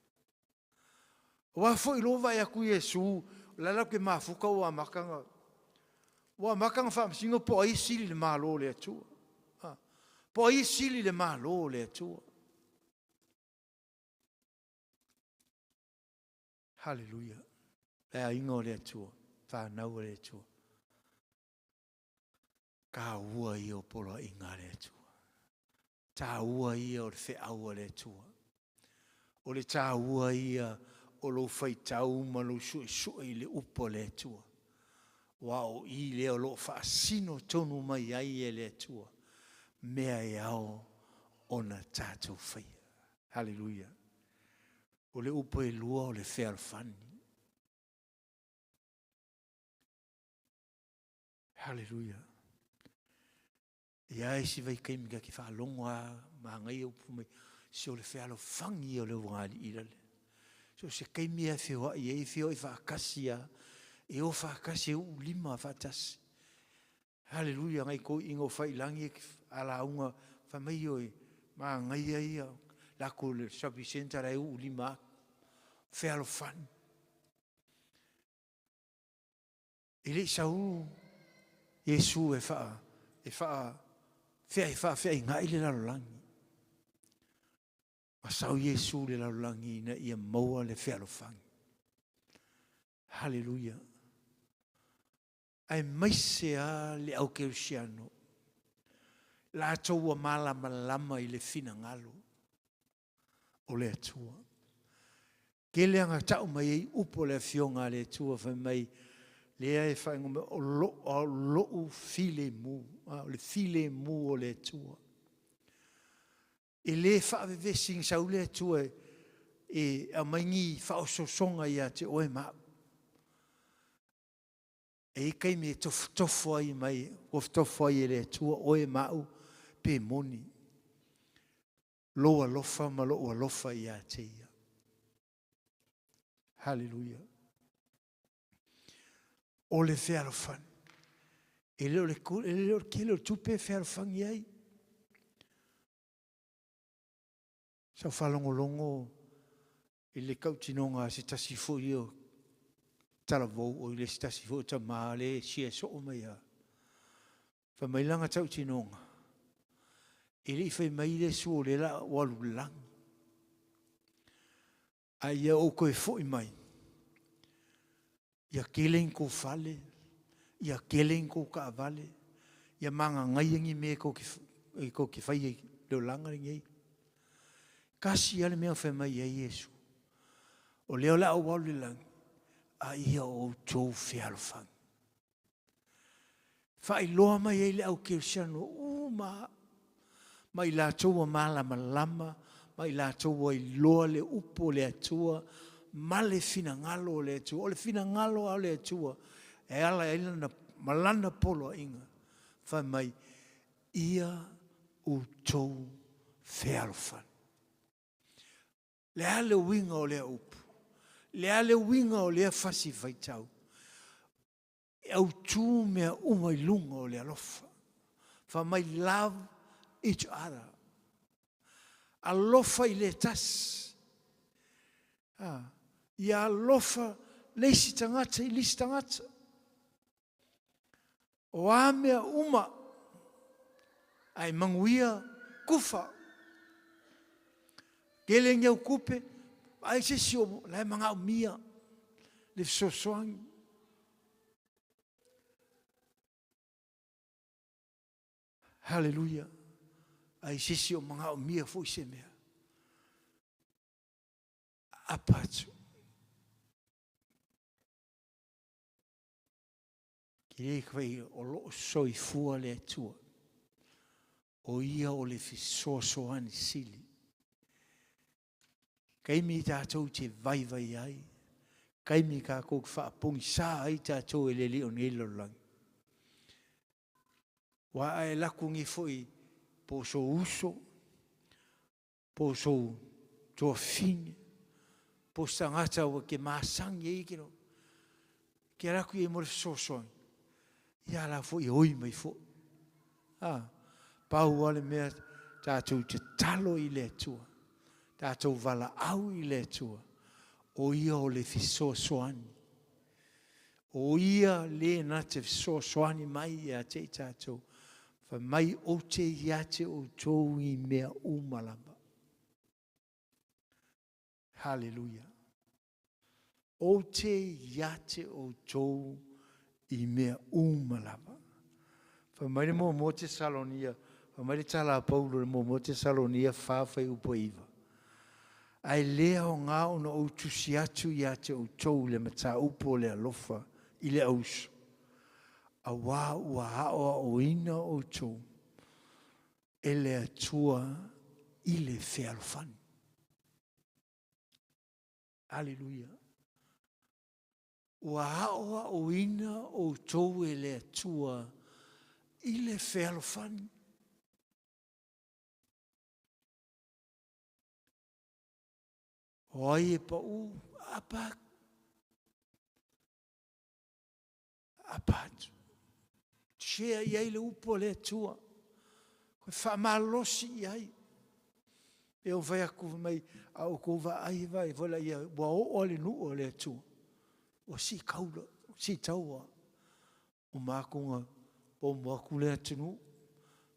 Aua foi loa vaai atu Iesu, o la latou te mafuta ua amata ona ua amata ona faamasino po o ai e sili i le Malo o le Atua. Po o ai e sili i le Malo o le Atua. Haleluia. Le aiga o le Atua, fanau a le Atua. Taua ia o poloaiga a le Atua. Taua ia o le feau a le Atua. O le taua ia o lou faitau ma lou suesue i le upu a le Atua. Aua o i lea o lo o faasino tonu mai ai e le Atua mea e ao ona tatou faia. Haleluia. O le upu e lua o le fealofani. Haleluia. Ia e si vaitaimi ka te faalogo a manaia upu mai, se o le fealofani ia o le ulugalii lale. So se taimi e feoai ai, feoai faatasi a, e o faatasi e uu lima faatasi. Haleluia, nai toeaiina o Faiilagi a lauga fai mai oe, manaia ia, lako le shopping centre la e uu lima atu. Fealofani. E le i sau Iesu e faa, e faa, fea, e faafeaiga'i le lalolagi. Ma sau Iesu le lalolagi ina ia maua le fealofani. Haleluia. Aemaise lava le au kerisiano, latou ua malamalama i le finagalo o le Atua. Tele aga tau mai ai upu o le Afioga a le Atua fai mai, lea e faaigoa mai o lo'u filemu, o le filemu o le Atua. E le faavevesi sau le Atua e aumai ni faaosoosoga ia te oe ma au. E i ai taimi e tofotofo ai mai, tofotofo ai e le Atua oe ma au pe moni lou alofa ma lou alofa ia te ia. Haleluia. O le fealofani. E le o le tele o le tupe e fealofani ai. Sa ou faalogologo i le tautinoga a se tasi foi o talavou, o le se tasi foi o tamā lea e share soo mai lava. Fai mai lana tautinoga, e le i fai mai Iesu o lea o le a ou alu i le lagi, a ia ou toe foi mai, ia tele ni tou fale, ia tele ni tou taavale, ia magagaia ni mea e tou te faia i le olaga lenei. Tasi lava le mea na fai mai ai Iesu, o lea o le a ou alu i le lagi, a ia outou fealofani. Faailoa mai ai le au kerisiano uma ma i latou ua malamalama, ma i latou ua iloa le upu o le Atua ma le finagalo o le Atua. O le finagalo lava o le Atua e ala ai lana ma lana poloaiga, fai mai, ia outou fealofani. Le a le uiga o lea upu? Le a le uiga o lea fasi faitau? E autu mea uma i luga o le alofa. Fai mai, love each other. Alofa i le tasi. Ia alofa le isi tagata i le isi tagata. O a mea uma, ae manuia kufa. Tele ni au tupe, vaai se isi o la e manaomia le fesoasoani. Haleluia. Ai se isi o manaomia foi se mea. Aapa atu. Ke o loo soifua le Atua. O ia o le fesoasoani sili. Taimi tatou te vaivai ai, taimi tatou te faapogisa ai tatou e le Alii o lenei lalolagi. Ua a e laku nei foi po o sou uso, po o sou tuafafine, po o se tagata ua te masani ai ke ke alu atu i ai mo le fesoasoani, ia la foi e oi mai foi. Pau lava le mea, tatou tatalo i le Atua, tatou valaau i le Atua, o ia o le fesoasoani. O ia le na te fesoasoani mai ia te i tatou. Fai mai ou te ia te outou i mea uma lava. Haleluia. Ou te ia te outou i mea uma lava. Fai mai le muamua Tesalonia, fai mai le tala a Paulo i le muamua Tesalonia 4 fuaiupu 9. Ae le aoga ona ou tusi atu ia te outou i le mataupu o le alofa i le auuso, auā ua aoaoina outou e le Atua i le fealofani. Aleluia. Ua aoaoina outou e le Atua i le fealofani. O ai e pau, aapa atu. Aapa atu. Share i ai le upu a le Atua. Koe faamalosi i ai. E o fai atu mai, a outou vaai vaai foi la ia, ua oo lava le nuu a le Atua. Ua sii taula, sii taua. Uma atu na pomo atu lea atunuu,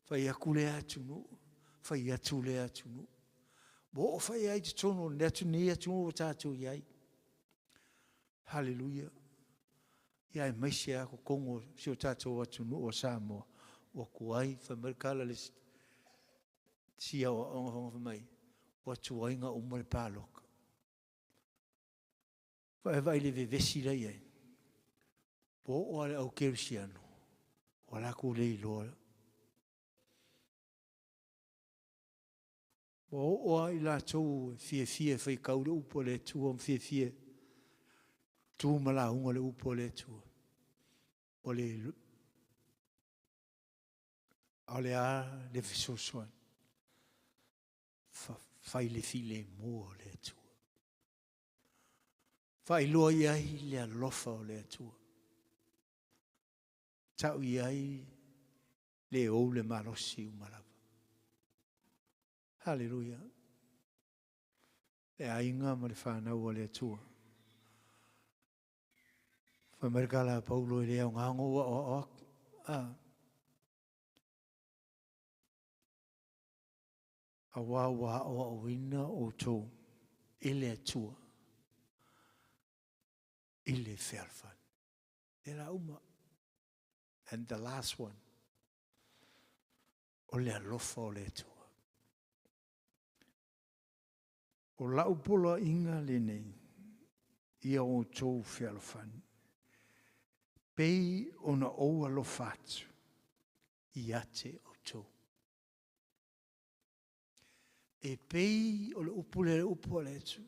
fai atu lea atunuu, fai atu lea atunuu. Ua oo fai ai totonu o le atunuu atunuu ua tatou i ai. Haleluia. Ia aemaise lava totonu o si o tatou atunuu o Samoa, ua tuai, fai mai le tala a le isi aoaoga fai mai, ua tuai ona uma le palota. Vaai i le vevesi la e i ai, ua oo lava i le aukerisiano, ua latou le iloa. Ua oo lava i latou e fiafia e faitau le upu a le Atua ma fiafia e tu ma lauga le upu a le Atua. Ua le A o le a le fesoasoani? Fai le filemu o le Atua. Faailoa i ai le alofa o le Atua. Tau i ai le ou le malosi uma lava. Haleluia. Le aiga ma le fanau a le Atua. Fai mai le tala a Paulo e le aoga ona ou aoao atu. Ah. Auā ua aoaoina outou e le Atua i le fealofani. E la uma. And the last one, o le alofa o le Atua. O lau poloaiga lenei ia outou fealofani, pei ona ou alofa atu ia te outou. E pei o le upu lea, le upu a le Atua,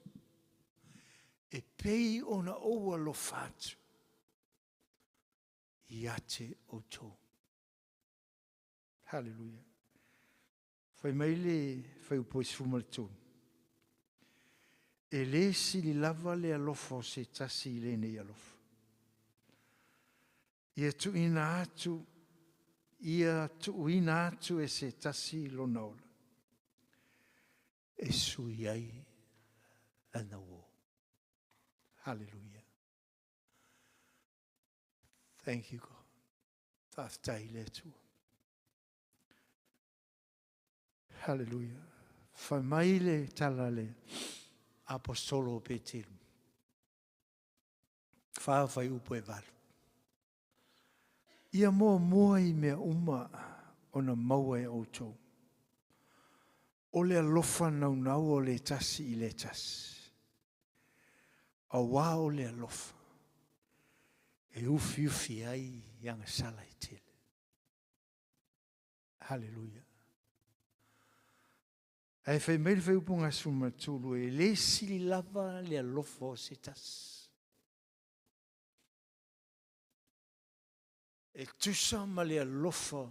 e pei ona ou alofa atu ia te outou. Haleluia. Fai mai le fuaiupu 13, E le sili lava le alofa o se tasi i lenei alofa. Ia tuuina atu, ia tuuina atu e se tasi lona ola, e sui ai lana uō. Haleluia. Thank you God. Faafetai i le Atua. Haleluia. Fai mai le tala a le Aposetolo o Peteru, 4 fuaiupu e 8. Ia muamua i mea uma ona maua e outou, o le alofa naunau o le tasi i le tasi, auā o le alofa e ufiufi ai agasala e tele. Haleluia. Ae fai mai le fuaiupu 13, e le sili lava le alofa o se tasi. E tusa ma le alofa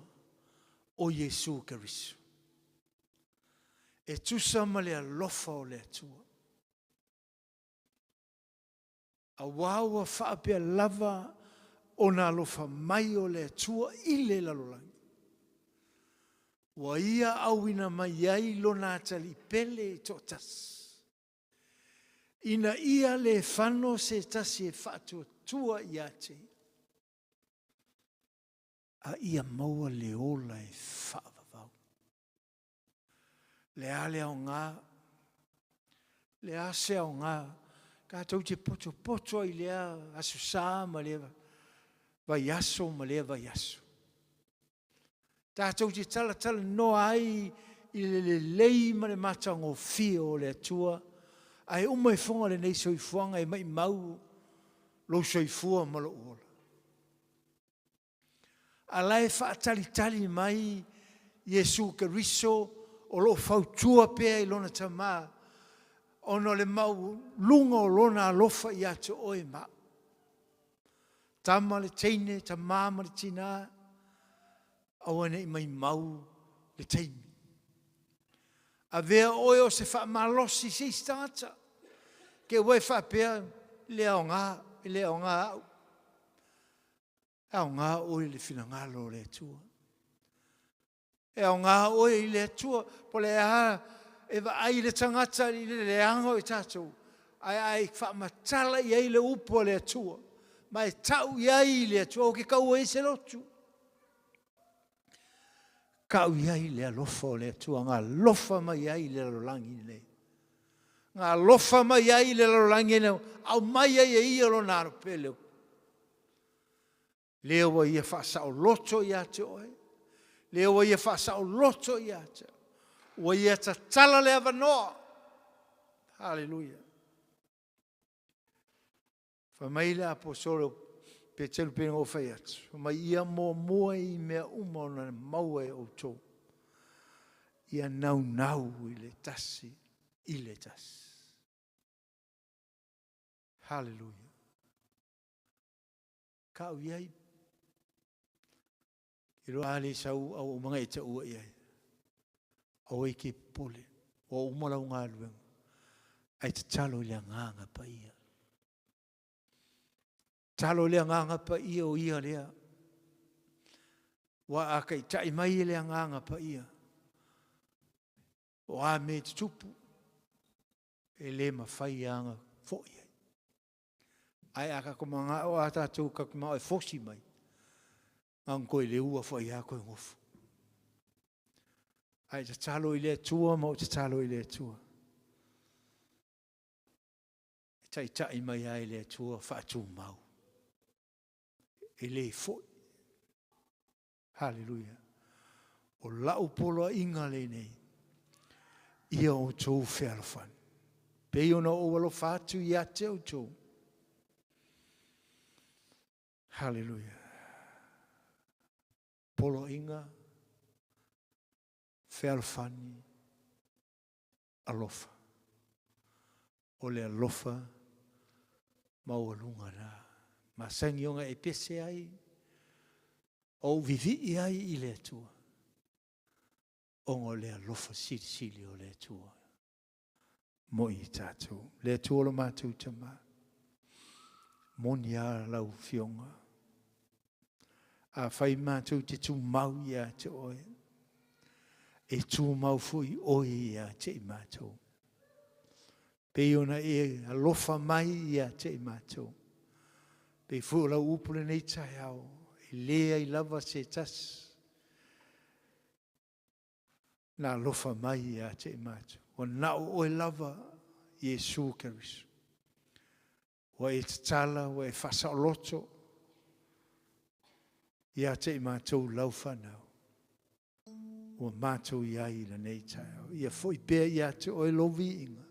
o Iesu Keriso. E tusa ma le alofa o le Atua. Auā ua faapea lava ona alofa mai o le Atua i le lalolagi, ua Ia auina mai ai Lona atalii pele e toatasi, ina ia le fano se tasi e faatuatua ia te Ia, a ia maua le ola e faavavau. Le a le aoga, le a se aoga, tatou te potopoto ai i lea Aso Sa ma lea vaiaso ma lea vaiaso. Tatou te talatalanoa ai i le lelei ma le matagofie o le Atua, ae uma ifoga lenei soifuaga e maimau lou soifua ma lou ola. A la e faatalitali mai Iesu Keriso o lo o fautua pea i lona Tama ona o le maualuga o lona alofa ia te oe ma au. Tama le teine, tama ma le tina, aua ne i maimau le taimi. Avea oe o se faamalosi i se isi tagata, ke ua e faapea, le aoga, e le aoga au. E aoga oe i le finagalo o le Atua. E aoga oe i le Atua, po le a e vaai i le tagata i le leaga o i tatou, ae a e faamatala i ai le upu a le Atua, ma e tau i ai le Atua, ou te tau ai se lotu. Tau i ai le alofa o le Atua, na alofa mai ai i le lalolagi lenei. Na alofa mai ai le lalolagi na aumai ai e ia lona alo pele. Lea ua ia faasaoloto ia te oe. Lea ua ia faasaoloto ia te oe. Ua ia tatala le avanoa. Haleluia. Fai mai le aposolo Peteru pei ona ou fai atu, fai mai ia muamua i mea uma ona maua e outou. Ia naunau i le tasi i le tasi. Haleluia. Kau i ai. Iloa a le sau au umaga e taua i ai. Aua e te popole, ua uma lau galuega. Ae tatalo i le Agaga Paia. Tatalo i le Agaga Paia o ia lea. Ua a taitai mai e le Agaga Paia. O a mea e tutupu, e le mafai lava ona foi ai. Ae a tatou manao a tatou, tatou manao e fosi mai, na ona toe leua foi lava toe nofo. Ae tatalo i le Atua ma ou tatalo i le Atua. E taitai mai ai le Atua faatumau. E le foi. Haleluia. O lau poloaiga lenei, ia outou fealofani. Pei ona ou alofa atu ia te outou. Haleluia. Poloaiga, fealofani, alofa. O le alofa maualuga na. Masani ona e pese ai, o ou vivii ai i le Atua, ona o le alofa silisili o le Atua mo i tatou. Le Atua lo matou Tama, moni a lau Afioga. Afai matou te tumau ia te oe, e tumau foi oe ia te i matou. Pei ona e alofa mai ia te i matou. Pei foi o lau upu lenei taeao, e leai lava se tasi na alofa mai ia te i matou. Ua na o oe lava, Iesu Keriso. Ua e tatala, ua e faasaoloto ia te i matou lau fanau. Ua matou i ai i lenei taeao. Ia foi pea ia te oe lou viiga,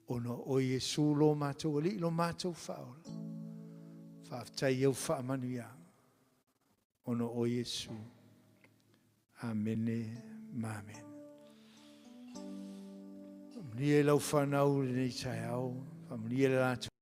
ona o Iesu lo matou Alii, lo matou Faaola. Faafetai i au faamanuiaga, ona o Iesu. Amene ma amene. Faamanuia i lau fanau i lenei taeao. Faamanuia i le latou.